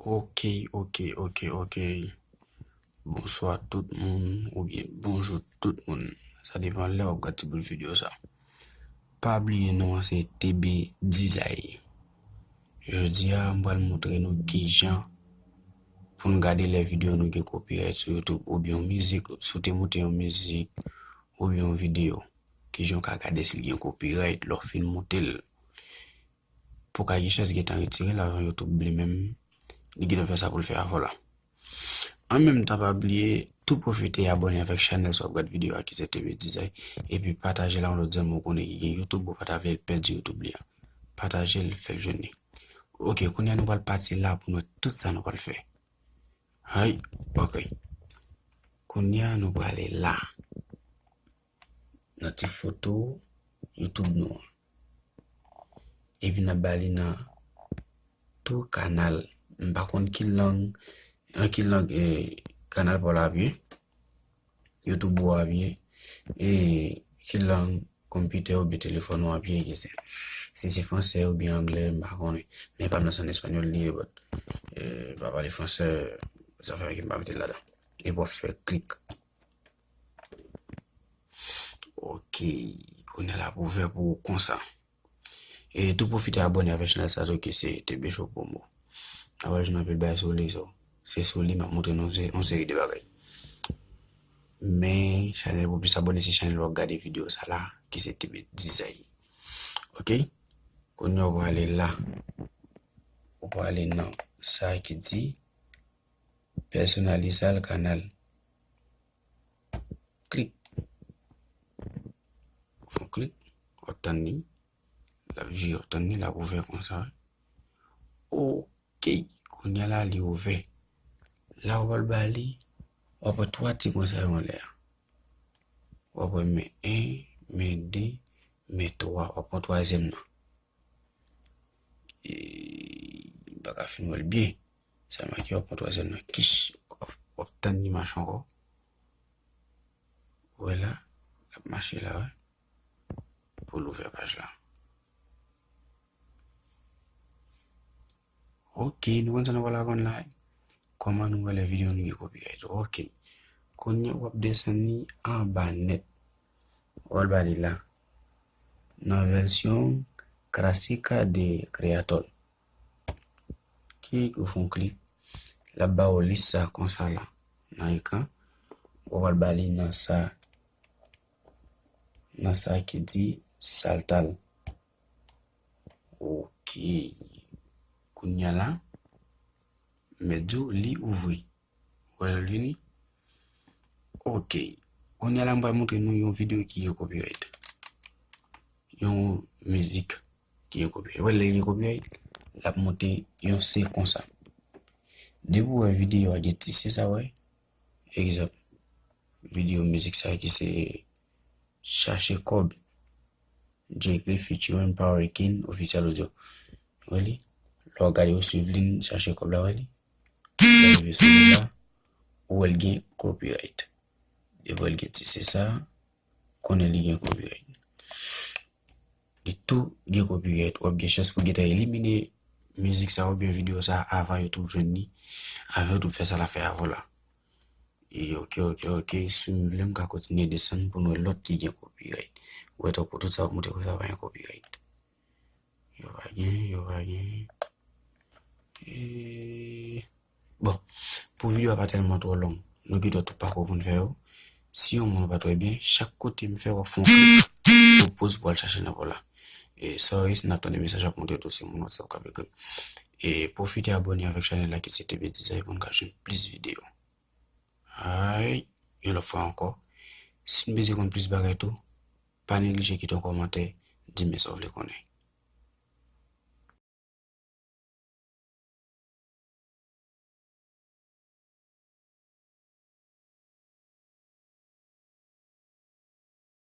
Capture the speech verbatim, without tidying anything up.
Ok, ok, ok, ok. Bonswa tout moun, oubyen bonjou tout moun. Sa depann lè w ap gad ti bout videyo sa. Pa bliye non an se T B Dizay. Jodi a, m pral montre nou kijan pou n gade lè videyo nou gen copyright sou YouTube oubyen yon mizik, si w te monte yon mizik oubyen yon videyo, kijan w ka gade si l gen copyright lè w fin monte l. Pou w ka gen chans gentan retire l avan YouTube li menm, li gentan fè sa pou l fè avè w la. An menm tan, pa bliye, tou pwofite abòne avèk chanèl sa w ap gad videyo a ki se T B Dizay, epi pataje l a yon lòt zanmi w konnen ki gen YouTube, ou pa ta vle l pèdi YouTube li a. Pataje l, fè l jwenn li. Ok, kounye a nou pral pati la pou nou wè tout sa nou pral fè. Hay, ok. Kounye a nou prale la. Nan ti foto YouTube nou an. Epi n ap ba li nan tou kanal. M pa konn ki lang, an ki lang, eh, kanal pa w la ap ye, YouTube ou ap ye, e ki lang konpitè oubyen telefòn ou ap ye, ki se, si se fransè oubyen anglè, m pa konnen. Men pa m nan se an espanyòl li ye, but, eh, pa pale fransè, sa fè ke m pa mete l ladan. Epi w ap fè klik. Ok, kounye a l ap ouvè pou ou konsa. E tou pwofite abòne avèk chanèl sa tou ki se T B Show Promo. N ap jwenn anpil bagay sou li, so, se sou li m ap montre nou se, yon seri de bagay. Men chanèl pou plis abòne, se chanèl w ap gade videyo sa la, ki se T B Dizay. Ok? Kounye a w prale la. Ou prale nan sa ki di pèsonalize kanal. Klik. Fè w klik, w ap tann li. L ap vire, w ap tann li, l ap ouvè konsa. Ok, kounye a la, li ouvè. La, w pral ba li, w ap wè twa ti pwen sa yo anlè a. W ap wè men en, men de, men twa, w ap pran twazyèm nan. E, m pa ka fin wè l byen. Sa make w ap pran twazyèm nan. Kich, w ap, w ap tann li mache ankò. Ou wè la, l ap mache la, wè. Pou l ouvè paj la. Ok, nou konn sa nou pral aprann la. Kòman nou wè lè videyo nou gen copyright. Ok. Kounye a w ap desann li anba nèt. W al ba li la. Nan vèsyon Clásica de Creator. Klik, ou fè yon klik. L ap ba ou lis sa konsa la. Nan ekran. Ou pral ba li nan sa. Nan sa ki di saltal. Ok. Kounye a la, m mèt di w li ouvri. Ou wè jan l vini? Ok. Kounye a la, m pral montre nou yon videyo ki gen copyright. Yon mizik ki gen copyright. Ou wè lè l gen copyright, l ap monte yon C konsa. Depi w wè videyo a gen ti C sa, wè. Egzanp, videyo mizik sa ki se Chache Kòb. Jay Cliff featuring Power King, Official Audio. Wè li? Lè w gade, ou swiv li, chache kòb la, wè li? Lè w rive sou li la, ou wè l gen copyright. Depi w wè l gen ti C sa, konnen li gen copyright. Li tou gen copyright. W ap gen chans pou gentan elimine mizik sa oubyen videyo sa avan YouTube jwenn li, avan YouTube fè sa l ap fè avè w la. E ok, ok, ok, si w vle, m ka kontinye desann pou nou wè lòt ki gen copyright. Ou wè, tankou tout sa w ap montre konsa pa gen copyright. Yo pa gen, yo pa gen. E, bon, pou videyo a pa tèlman twò long, nou gen dòt pako pou n fè yo. Si yon moun pa twò byen, chak kote m fè, w ap fè yon klik, ou poz pou al chache nan pa w la. E, sorry, si n ap tande mesaj w ap montre tou, se moun WhatsApp k ap ekri m. E, pwofite abòne avèk chanèl la ki se T B Dizay pou n ka jwenn plis videyo. Ay, yon lòt fwa ankò, si n bezwen konn plis bagay tou, pa neglije kite yon kòmantè, di m sa w vle konnen.